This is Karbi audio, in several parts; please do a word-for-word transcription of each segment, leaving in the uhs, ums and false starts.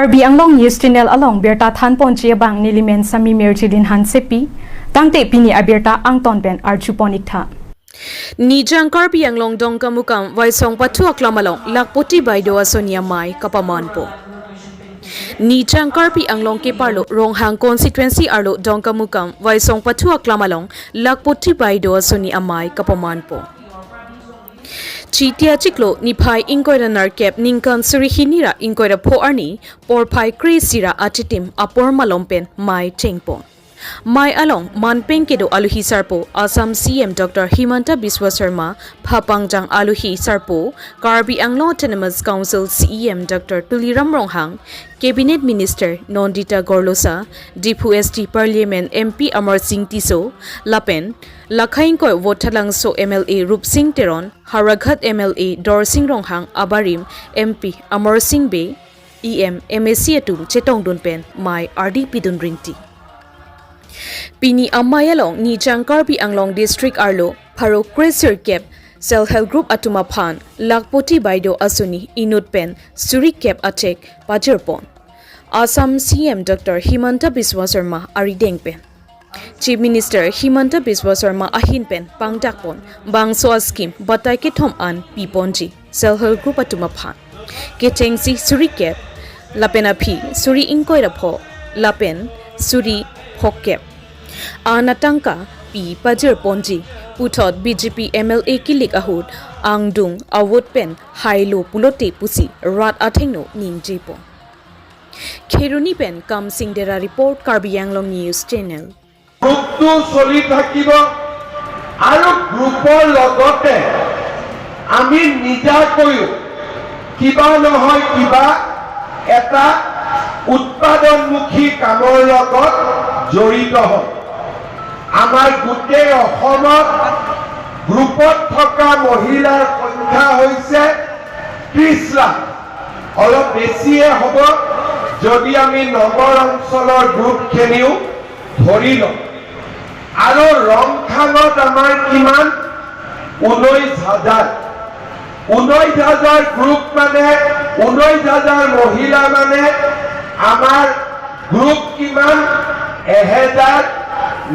Karbi Anglong News Channel along birta thanponji abang nelimen Sami Mirjilin Hansepi, tangte pini abirta angton pen arjupon iktha. Nijang Karbi Anglong Dongkamukam Waisong Pathu Aklam along Lakhpati Baideo Asoni amei kapamanpo. Nijang Karbi Anglong keparlo Ronghang constituency arlo Dongkamukam Waisong Pathu Aklam along Lakhpati Baideo Asoni amei kapamanpo. Chiti achiklo niphai ingkoi ra nerkep ningkan suri hini ra ingkoi ra pho arni porphai kre-isi ra achitim apor malom pen mei chengpon. Mei along manpeng kedo alohi sarpo Assam C M Doctor Himanta Biswa Sarma, phapangjang alohi sarpo Karbi Anglong Autonomous Council C E M Doctor Tuliram Ronghang, Cabinet Minister Nandita Gorlosa, Diphu S T Parliament M P Amarsing Tisso, lapen Lakha ingkoi Vothatlangso M L A Rupsing Teron, Howraghat M L A Dorsing Ronghang abarim M P Amarsing Bey, E M, M A C atum chetongdun pen mei ardi pidun rinti. Pini amei along Nijang Karbi Anglong District arlo pharo kre-sirkep Self Help Group atum aphan Lakhpati Baideo Asoni inut pen suri kep achek pajirpon. Assam C M Doctor Himanta Biswa Sarma arideng pen Chief Minister Himanta Biswa Sarma ahin pen pangdakpon bangso a-scheme batai kethom an piponji Self Help Group atum aphan. Kechengsi suri kep, lapen aphi suri ingkoi ra pho, lapen suri phokep an atangka pi pajirponji puthot B J P M L A kilik ahut angdung avote pen hailo pulote pusi rat athengno ningjepon. Kheroni pen Kamsing Dera report, Karbi Anglong News Channel. গ্ৰুপটো চলি থাকিব আৰু গ্ৰুপৰ লগতে আমি নিজাকৈও কিবা নহয় কিবা এটা উৎপাদনমুখী কামৰ লগত জড়িত হ'ম। আমাৰ গোটেই অসমত গ্ৰুপত থকা মহিলাৰ সংখ্যা হৈছে ত্ৰিশ লাখ, অলপ বেছিয়ে হ'ব যদি আমি নগৰ অঞ্চলৰ গ্ৰুপখিনিও ধৰি লওঁ। আৰু ৰংখাঙত আমাৰ কিমান? ঊনৈশ হাজাৰ। ঊনৈশ হাজাৰ গ্ৰুপ মানে, ঊনৈশ হাজাৰ মহিলা মানে আমাৰ গ্ৰুপ কিমান? এহেজাৰ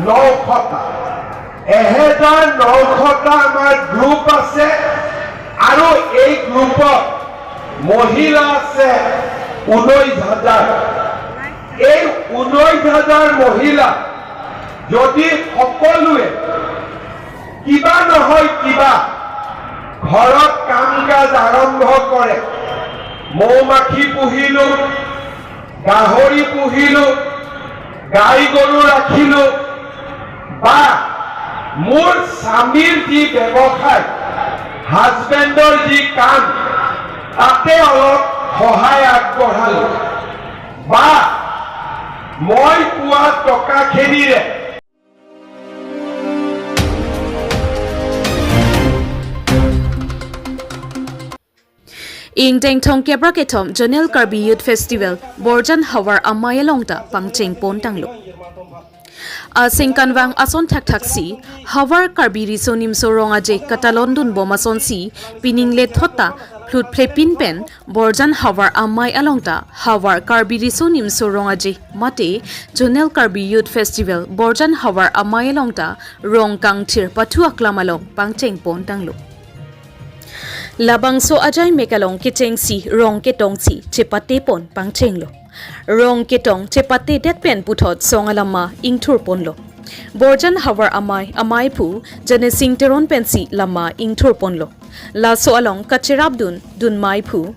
নশটা। এহেজাৰ নশটা আমাৰ গ্ৰুপ আছে আৰু এই গ্ৰুপত মহিলা আছে ঊনৈশ হাজাৰ। এই ঊনৈশ হাজাৰ মহিলা যদি সকলোৱে কিবা নহয় কিবা ঘৰত কাম কাজ আৰম্ভ কৰে, মৌ মাখি পুহিলো, গাহৰি পুহিলো, গাই গৰু ৰাখিলো, বা মোৰ স্বামীৰ যি ব্যৱসায়, হাজবেণ্ডৰ যি কাম, তাতে অলপ সহায় আগবঢ়ালো, বা মই পোৱা টকাখিনিৰে Ingdeng thomkep ra kethom Zonal Karbi Youth Festival Borjan Havar amei along ta pangcheng pon tanglo. Asengkanvang ason thakthaksi Havar Karbi Riso Nimso Rong Aje katalon dunbom asonsi pining lethot ta phlut phlepin pen Borjan Havar amei along ta Havar Karbi Riso Nimso Rong Aje mate Zonal Karbi Youth Festival Borjan Havar amei along ta Rong Kangthir Pathu Aklam along pangcheng pon tanglo. Labangso ajaimek along kechengsi rong ketongsi chepate pon pangchenglo. Rong ketong chepate det pen puthot song alama ingthur ponlo. Borjan Havar amei, amei aphu Janesing Teron pensi lama ingthur ponlo. Laso along kacherap dun, dun mei aphu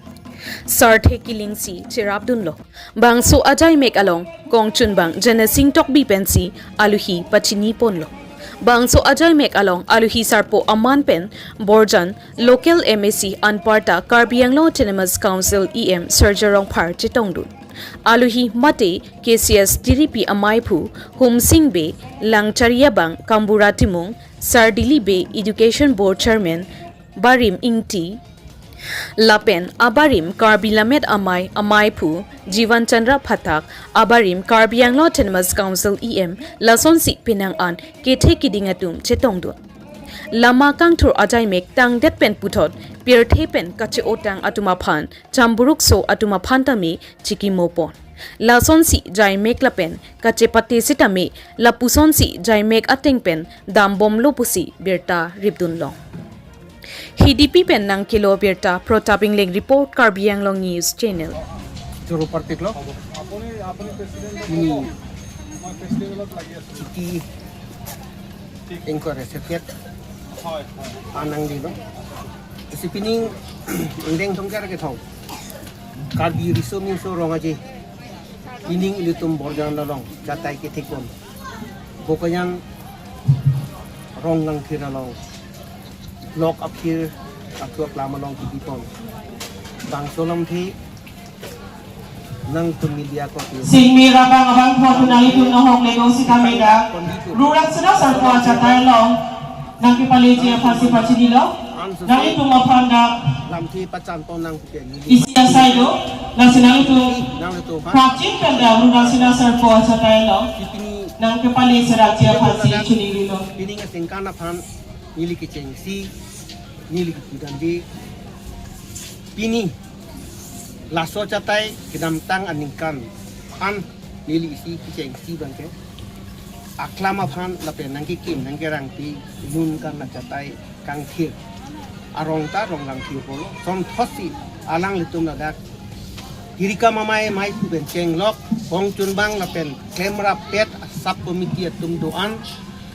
Sarthe Killing si cherap dunlo. Bangso ajaimek along kongchunbang Janesing Tokbi pensi alohi pachini ponlo. Bangso ajaimek along alohi sarpo aman pen Borjan local M A C anparta Karbi Anglong Autonomous Council E M Surjya Rongphar chetongdun. Alohi mate K C S tiripi amei aphu Humsing Bey, Langchari abang Kambura Timung, Sardili Bey, Education Board Chairman Barim Ingti, lapen abarim Karbi Lammet Amei, amei aphu Jivan Chandra Phatak, abarim Karbi Anglong Autonomous Council E M, lasonsi penang an kethe kiding atum chetongdun. Lama kangthur ajaimek tangdet pen puthot pirthe pen kache-otang atum aphan chamburukso atum aphan tame chikimo pon. Lasonsi jaimek lapen kachepate sitame lapusonsi jaimek ateng pen dambomlo pusi birta ripdunlong. Hidipi pen nangkelo birta Pratap Engleng report, Karbi Anglong News Channel. Joro partik lo. Ini chiti enquiry circuit anang di lo. Isi pining ingdeng thongkep kethom Karbi Riso Nimso Rong Aje, pining ilitum Borjan along chatai kethekpon. Bokajan rong kangthir along, lok aphir, athua klam along kibipon. Bangso lamthe nangtum media ko ti. Singmir abang abang pho tu nanglitum nohok le do sitame dak Rural Sena Sarpo achatai along nangkepaleji aphansi pachinilo. Nanglitum aphan dak lamthe pachanpon nang isi asai do, lasi nanglitum nangtum ha. Prapjin pen dak Rural Sena Sarpo achatai along Pini nangkepale serapji aphansi chinilo. Pini ngasengkan aphan neli kechengsi, neli kekudamde. Pini laso chatai kedamtang aningkan an neli isi kechengsi abangke aklam aphan lapen nangkekim nangkerangpi lun kan achatai kangthir. Arong ta rong kangthir pulo. Sonthotsi alanglitum ladak hirika mamai mai pu pen chenglok, bong chunbang lapen klemrap pet sub committee atum do-an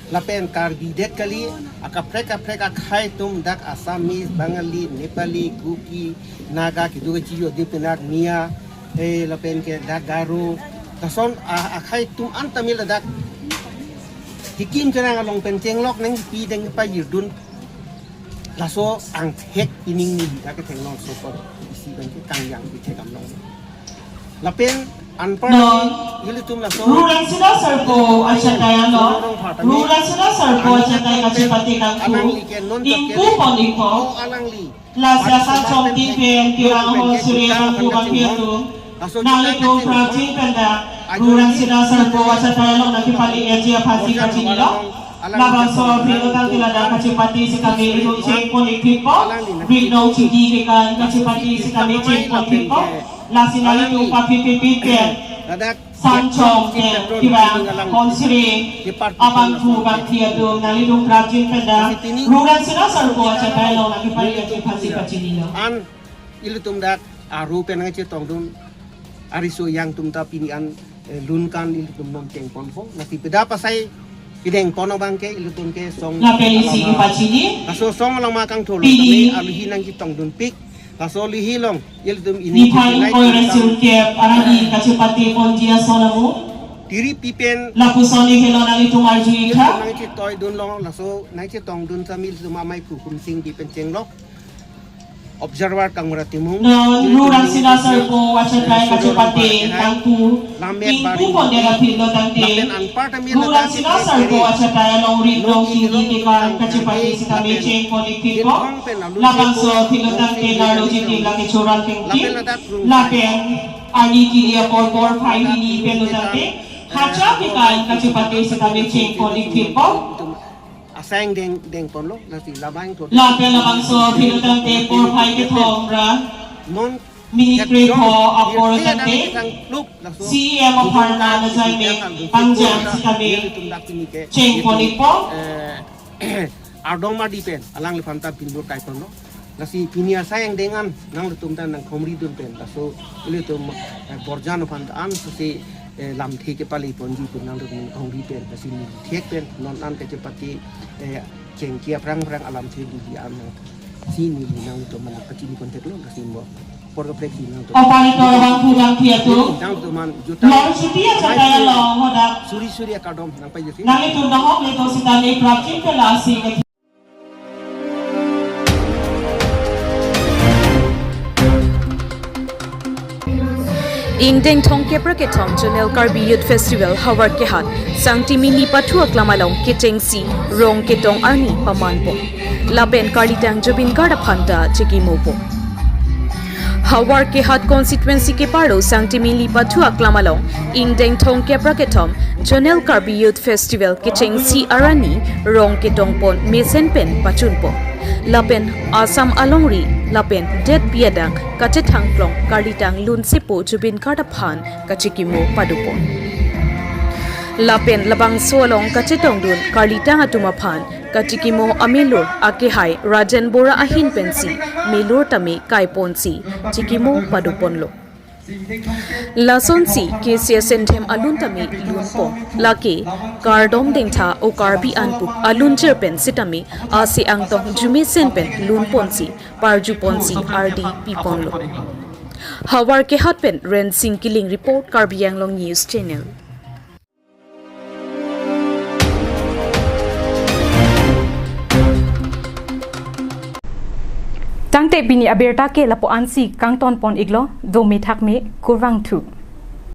lapen Karbi det kali, akaprek kaprek akhei atum dak Assamese, Bengali, Nepali, Kuki, Naga, kedo kechijo di penak Miya, eh, lapen ke dak Garo, lason a-, akhei atum an tame ladak hikim kerang along pen chenglok nangpi deng pajirdun. Laso angthek pining ni dak kethengno so por isi abangke kangjang kethek amlong. Lapen anpar non ilitum laso Rural Sena Sarpo achatai along, Rural Sena Sarpo achatai kachepate kangthur ingpu pon ikpo. Alangli lasi asan chom ting pen tirang ahoi suri abangphu abangphi atum nanglitum prapjin pen dak Rural Sena Sarpo achatai along nangkepaleji aphansi kachinilo. Labangso aphi lo tangte ladak kachepate sitame itum chengpon ikthippo. Rit nong chidi kekan kachepate sitame chengpon ikthippo. Lasi nanglitum paphi pipit pen ladak san chom pen tirang ahoi suri abangphu abangphi atum nanglitum prapjin pen dak Rural Sena Sarpo achatai along nangkepaleji aphansi pachinilo. An ilitum dak aru pen nangchetongdun ariso yang atum ta pini an, eh, lun kan ilitum non chengponpo. Lasi peda pasai kedengpon abangke ilitum ke song lapen isi alama kepachini. Laso song alama kangthur lo pini tame aluhi nangchetongdunpik. Laso aluhi along ilitum ini niphai ingkoi ra sirkep arani kachepate ponji ason amu. Tiri pipen lapuson ni helo nanglitum arju ikha. Nangchetoidunlo laso nangchetongdun sami ilitum amei phu Kumsing di pen chenglok. Observer Kangbura Timung. Non Rural Sena Sarpo achatai kachepate kangthur ingpu pon dak aphi lo tangte Rural Sena Sarpo achatai along rit nong chidi kekan kachepate sitame chengpon ikthippo. Labangso aphi lo tangte narlo jiti lake choran tengti lapen arni kili apor porphai hini pen lo tangte hacha kekan kachepate sitame chengpon ikthippo. Asai angdeng dengponlo, lasi labang to. Lapen labangso aphi lo tangte porphai kethom ra non minit krepho apor tangte C E M apharman ajaimek pangjang sitame chengpon ikpo. Eh, Ardong Madi pen alangliphan ta binbur kaiponlo. Lasi pini asai angdeng an nanglitum ta nangkhomridun pen laso ilitum, eh, Borjan aphan ta an si, eh, lamthe kepaleponji pu nanglitum khomri pen lasi neli thek pen non an kachepate, eh, chengki aphrang aphrang alamthe dili an nangsi neli nanglitum aphan pachini kontek lo lasi mo apor kaprek si nangtum. Oparitor abangphu abangphi atum. Nangtum an juta. Longchuti achatai along hadak suri suri akardom nangpajirsi. Nanglitum nohok le do sitame prapjin pen lasi Ingdeng thongkep ra kethom Zonal Karbi Youth Festival havar kehat Sangtimili pathu aklam along kechengsi rong ketong arni pamanpo. Lapen karlitang Zubeen Garg aphan ta chekimopo. Howraghat constituency kepado Sangtimili pathu aklam along ingdeng thomkep ra kethom Zonal Karbi Youth Festival kechengsi arni rong ketongpon mesen pen pachunpon. Lapen Assam alongri lapen detpi adak kachethangklong karlitang lunsepo Zubeen Garg aphan kachikimo padopon. Lapen labangso along kachetongdun karlitang atum aphan kachikimo amelur akehai Rajen Bora ahin pensi melur tame kaiponsi chikimo padoponlo. Lasonsi K C S N them alun tame lunpon. Lake kardom dengtha o Karbi anpuk alunjir pen sitame ase angtong jumesen pen lunponsi parjuponsi ardi piponlo. Howraghat pen Rensing Killing report, Karbi Anglong News Channel. Tangte pini abirta ke lapu ansi kangtonpon iklo, dome thakme, kurvangthu.